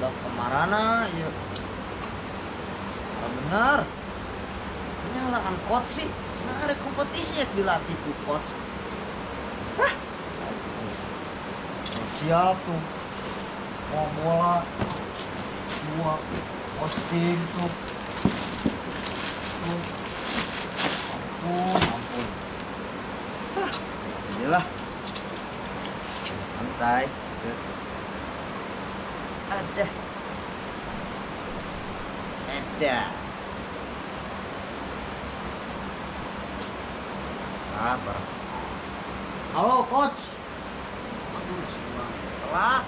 Barudak kemarana ieu. Bener. Nyalakan coach sih. Cenah arek kompetisi ya dilatih ku coach. Hah? Siap tuh. Mau bola. Dua posting tuh. Tuh. Ampun, ampun. Hah, iyalah. Santai. Ada. Ada. Apa? Halo coach. Aduh, semua telat.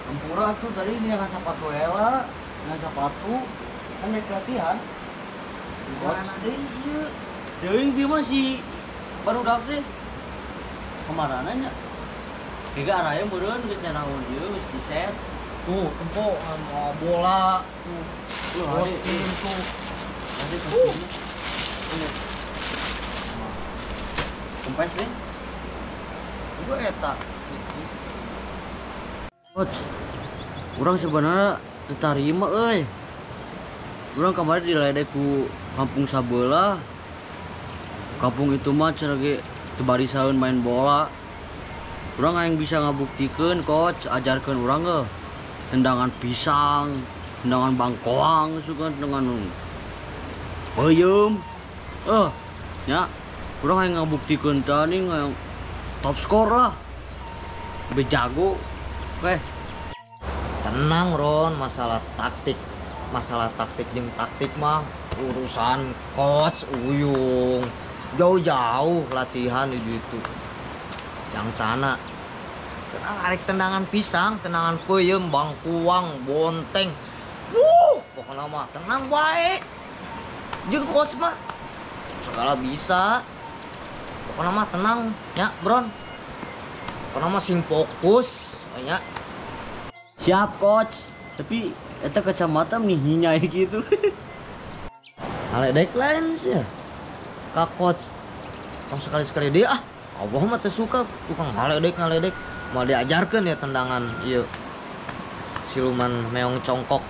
Tempura tuh tadi ini dengan sepatu hela, dengan sepatu kan naik latihan. Coach deui ieu. Deui dia masih baru dapet sih. Kemana nya? Tiga arahnya meureun geus nyanaon ieu geus di-set. Tuh, tempo mau bola tuh. Posting tuh. Nanti tuh. Kempes nih. Gua eta. Coach, urang sebenarnya terima euy. Urang kemarin diledek ku kampung sabelah. Kampung itu mah cenah ge teu barisaeun main bola. Urang yang bisa ngabuktikeun coach, ajarkeun urang ge. Tendangan pisang, tendangan bangkoang, suka tendangan peuyeum. Nya urang yang ngabuktikeun tadi yang top skor lah. Lebih jago. Oke. Tenang Ron, masalah taktik jeung taktik mah urusan coach Uyung. Jauh-jauh latihan di situ. Jangan sana. Arek tendangan pisang, tendangan peuyeum, bangkuang, bonteng. Wuh, pokoknya mah tenang bae. Jeung coach mah segala bisa. Pokoknya mah tenang ya, Bron. Pokoknya mah sing fokus ya. Siap coach. Tapi eta kacamata nih hinyai gitu. Ngaledek lain sih ya. Ka coach. Tong sekali-sekali dia ah. Allah mah teu suka tukang ngaledek-ngaledek. Mau diajarkeun ya tendangan ieu. Siluman meong congkok.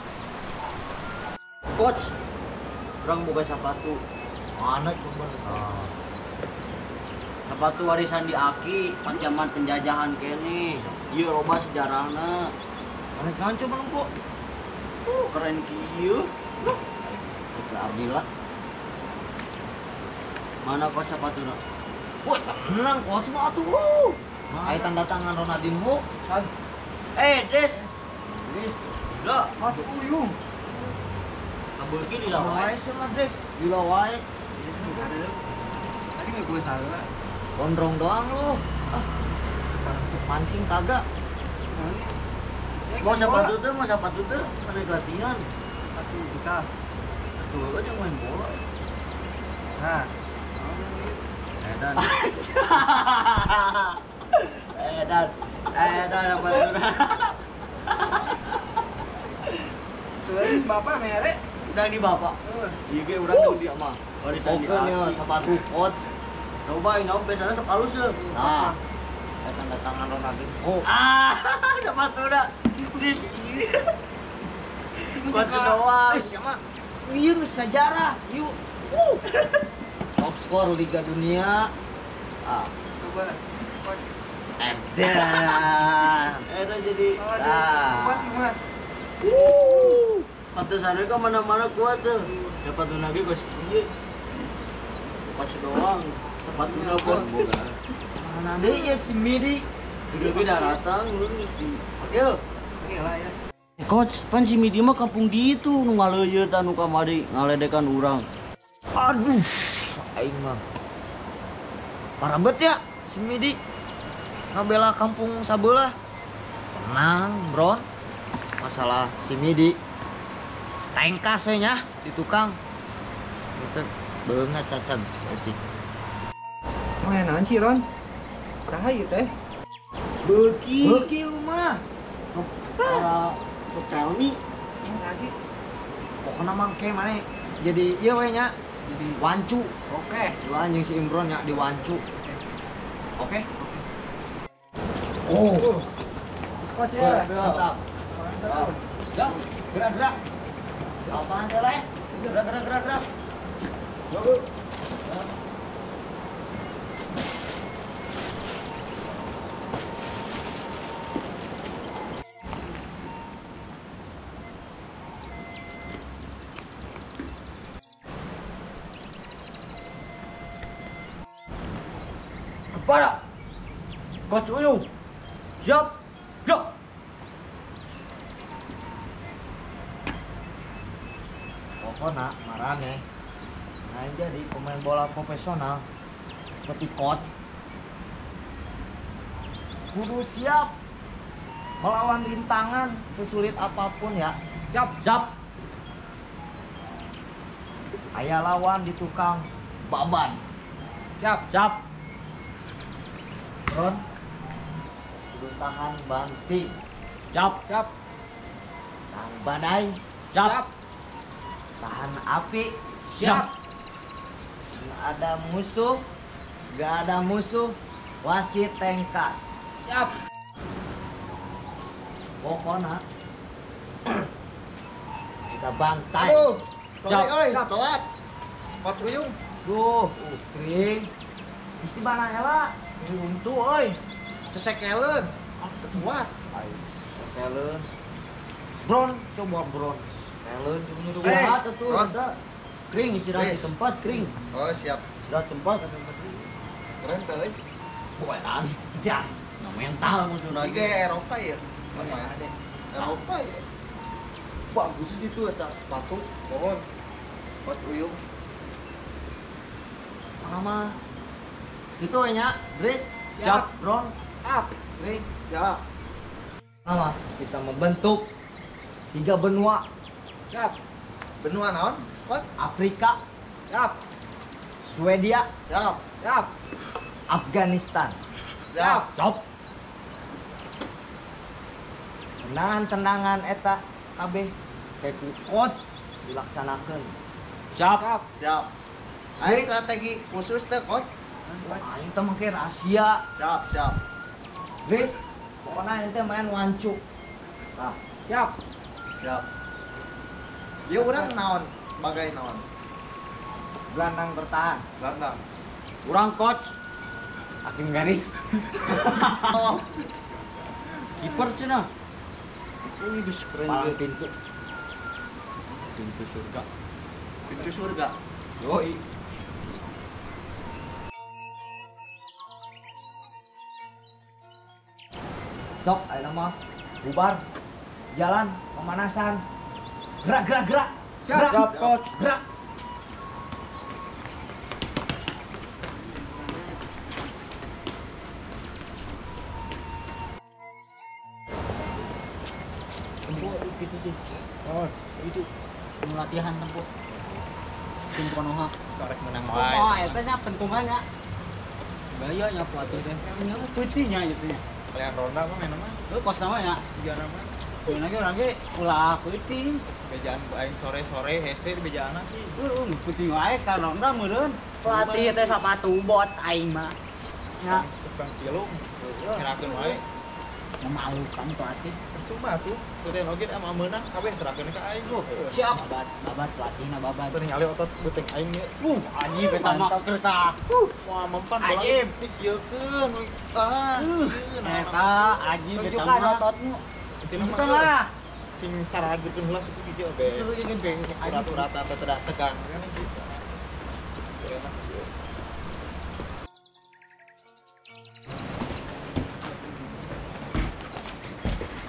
Coach, urang boga sepatu. Mana coba? Sepatu warisan di Aki pas zaman penjajahan kene. Ieu loba sejarahna. Mana naon coba nempo? Keren kieu. Putra Ardila. Mana coach sepatuna? Wah, tenang coach mah atuh. Ayo tanda tangan Ronaldinho. Des. Des. Lah, sepatu Uyung. Kabeuki lila wae sih mah, Des. Lila wae. Tadi nggak gue salah. Gondrong doang lu. Ah. Mancing kagak. Mau sepatu tuh, pada latihan. Sepatu bocah. Tuh aja main bola. Nah. Edan. Edan. Edan apa tuh? Tuh bapak merek. Udah di bapak. Iya ge urang di mah. Warisan di Aki. Sepatu coach. Coba ini biasanya sok halus ya. Nah. Tanda tangan Ronaldinho. Ah, sepatu udah. Coach doang. Eh, siapa? Ieu sejarah. Yuk. Top skor Liga Dunia. Ah. Coba. Coach. Edan. Edan jadi. Kuat gimana? Pantesan ke mana-mana kuat tuh. Dapat lagi gue sepuluh. Coach doang. Sepatu apa? Mana deh ya si Midi. Lebih daratan lu mesti. Oke. Oke lah ya. Coach, pan si Midi mah kampung di itu nu ngaleuyeut anu kamari ngaledekan urang. Aduh, aing mah. Parah bet ya si Midi. Ngabela kampung sabelah. Tenang, Bron. Masalah si Midi. Tengkas we nya di tukang. Itu beungeut cacan saeutik. Mah naon sih, Ron? Saha ieu teh? Beuki. Beuki lu mah. Para Pelni. Saha sih? Pokona mah ke mane jadi ieu we nya. Jadi wancu. Oke. Lu anjing si Imron nya di wancu. Oke. Oh. Coach ya. Mantap. Mantap. Ya. Gerak gerak. Apaan teh leh? Gerak gerak gerak gerak. Go. Kepada Coach Uyung. Siap. Siap. Pokoknya marane. Nah, jadi pemain bola profesional seperti coach kudu siap melawan rintangan sesulit apapun ya. Siap, siap. Ayah lawan di tukang baban. Siap, siap. Ron, kudu tahan banting. Siap, siap. Tahan badai. Siap. Siap. Tahan api. Siap. Nggak ada musuh, nggak ada musuh, wasit tengkas. Siap. Pokoknya kita bantai. Aduh, siap. Oi, telat. Coach Uyung. Duh, kering. Mesti mana ela? Untu oi. Cesekeleun. Kuat. Cesekeleun. Bron, coba bron. Keleun cuma tuh. Kering istirahat di tempat, kering. Oh, siap. Istirahat tempat. Keren tuh, euy. Bukan. Ya, nah mental musuh lagi. Kayak Eropa ya? Eropa ya. Bagus gitu atas sepatu. Mohon. Coach Uyung. Mama. Gitu ya, Grace. Siap, Bron. Siap. Kering. Siap. Sama kita membentuk 3 benua. Siap. Benua naon? What? Afrika. Siap. Swedia. Siap. Siap. Afghanistan. Siap. Siap. Tendangan-tendangan eta kabeh kayak coach dilaksanakan. Siap. Siap. Siap. Ayo strategi khusus teh coach. Aing teh make rahasia. Siap, siap. Guys, pokoknya ente main wancu. Nah, siap. Siap. Ya urang naon bagai naon? Gelandang bertahan. Gelandang. Urang coach. Hakim garis. Oh. Kiper cenah. Ini geus keren. Palang pintu. Pintu surga. Pintu surga. Yoi. Sok, ayo nama bubar. Jalan pemanasan. Gerak gerak gerak. Siap, gerak, siap, coach. Gerak. Tempo gitu sih. Oh, itu latihan tempo. Tim Konoha. Korek menang wae. Oh, eta nya pentungannya. Gaya nya pelatih teh. Nya kuncinya gitu nya. Kalian ronda mah main mah. Lu kos nama ya? Tiga nama. Main lagi orang ge ulah peuting. Bejaan aing sore-sore hese di bejaana sih. Heeh, peuting wae ka ronda meureun. Pelatih teh sapatu bot aing mah. Ya, terus Bang Cilung. Ngerakeun wae. Memalukan pelatih. Percuma tuh. Teu oge ama meunang kabeh serahkeun ka aing. Siap. Babat, babat pelatihna babat. Teu ningali otot beuteung aing ge. Anjing eta mah kereta. Wah, mempan bola dikiekeun. Ah, eta anjing eta mah ototmu. Tunjukkan lah. Sing cara geukeun heula suku kieu be. Rata-rata teh tegang kan gitu. Enak.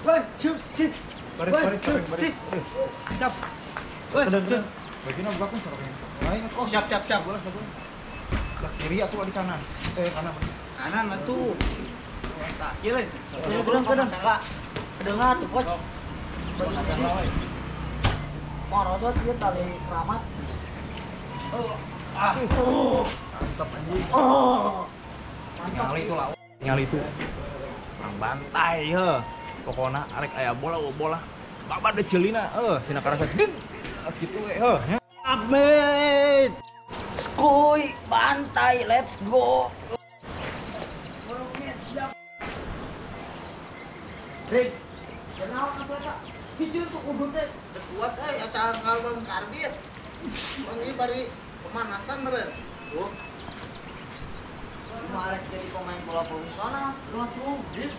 One, two, three. Baris, baris, baris, baris. Siap. One, two. Bagian belakang soroknya. Oh, siap, siap, siap. Boleh, boleh. Belah kiri atau di kanan? Kanan. Kanan atuh. Tah, kieu lain. Kurang, kurang. Kedengar tuh, coach. Porosot ieu tali keramat. Ah. Mantap anjing. Mantap. Ningali itu lah. Ningali itu. Urang bantai heuh. Pokona arek aya bola bola. Babat deui ceulina heuh, sina karasa deg. Kitu we heuh. Amin. Skuy, bantai, let's go. Siap. Rick, kenal apa Pak? Hiji tuh kudu teh kuat euy asa ngalon karbit. Bang ieu bari pemanasan meureun. Tuh. Kumaha jadi pemain bola profesional, langsung dis.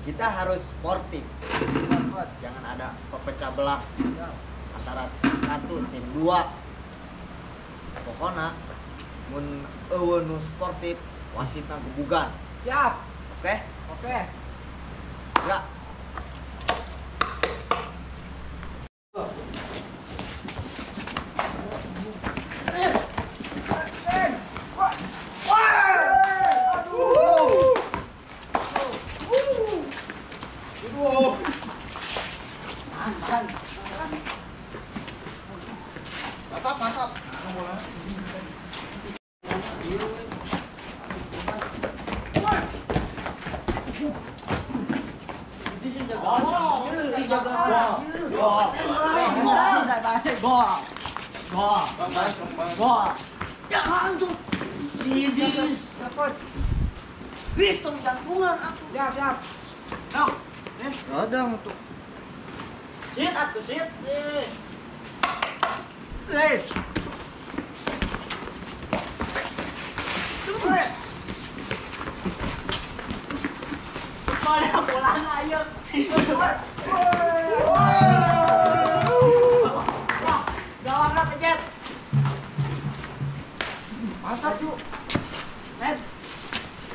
Kita harus sportif, jangan ada pepecah belah antara tim 1, tim 2. Pokoknya mun eueuh nu sportif wasitna gebugan. Siap. Oke? Oke. Gerak. Mantap, mantap. Sit atuh sit. Mana bolana ayo. Wah, gawangna pencet. Mantap, yuk. Net.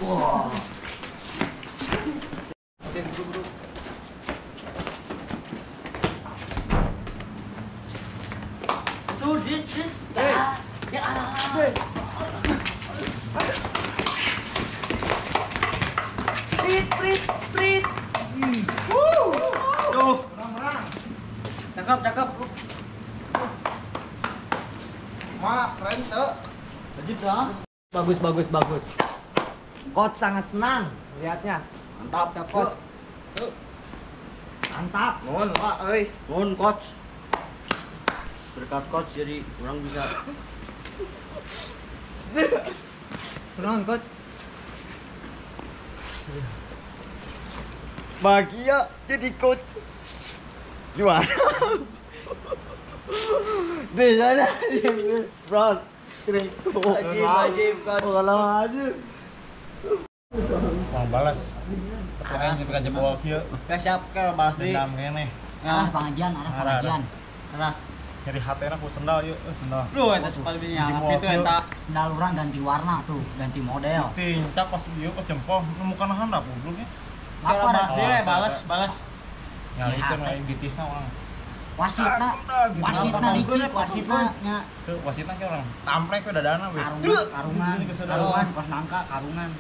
Wah. Buru-buru. Tuh, dis. Ya. Prit. Tuh, menang. Cakep. Mak, keren tuh. Wajib dah. Bagus. Coach sangat senang lihatnya. Mantap, coach. Mantap. Nuhun, Pak euy. Nuhun, coach. Berkat coach jadi orang bisa. Kunaon, coach? Bahagia jadi coach. Gimana? Di sana, bro. Wajib, coach. Wajib. Mau balas. Aing kita jebol kieu. Gak siap ke balas deui. Dendam keneh. Arah pengajian, arah. Nyeri hatena ku sendal yeuh, sendal. Duh, eta sepalbinya kitu eta. Sendal urang ganti warna tuh, ganti model. Tincak pas ieu pas jempol nemu kana handap goblok nya. Lapar balas deui, balas. Nyalikeun aing bitisna urang. Wasitna licik, wasitna nya. Tuh, wasitna ke urang tamplek we dadana we. Karungan, pas nangka karungan.